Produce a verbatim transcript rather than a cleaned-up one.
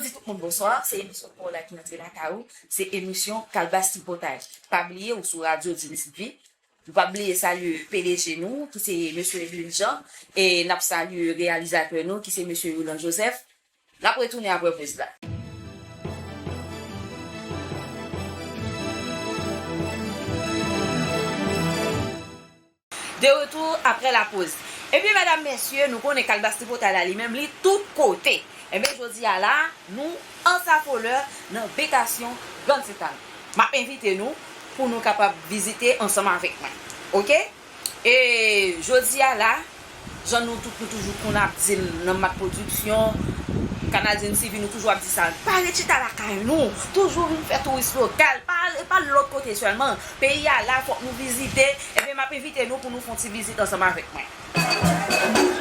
Di tout moun bonswa, se emisyon pa w la ki antre lakay ou, se emisyon Kalbas Tripotay. Pa bliye ou sou Radyo Dream T V. Nou pa bliye salye P D G nou, ki se mesye Edwin Jean, e n ap salye reyalizatè nou, ki se mesye Yolan Joseph. N ap retounen apre poz la. De retour après la pause. Ebyen, medam, mesye, nou konnen Kalbas Tripotay la li menm, li tout kote. Ebyen, jodi a la, nou an Safolè nan Betasyon Grand Sentani. M ap envite nou pou nou kapab vizite ansanm avèk mwen. Oke? E jodi a la, jan nou tout nou toujou konn ap di l nan Mat Pwodiksyon, Kanal Dream T V, nou toujou ap di sa. Pa ret chita lakay nou, toujou vin fè touris lokal, pa ale, pa lòt kote sèlman. Peyi a la, fòk nou vizite. Ebyen, m ap envite nou pou nou fè yon ti vizit ansanm avèk mwen.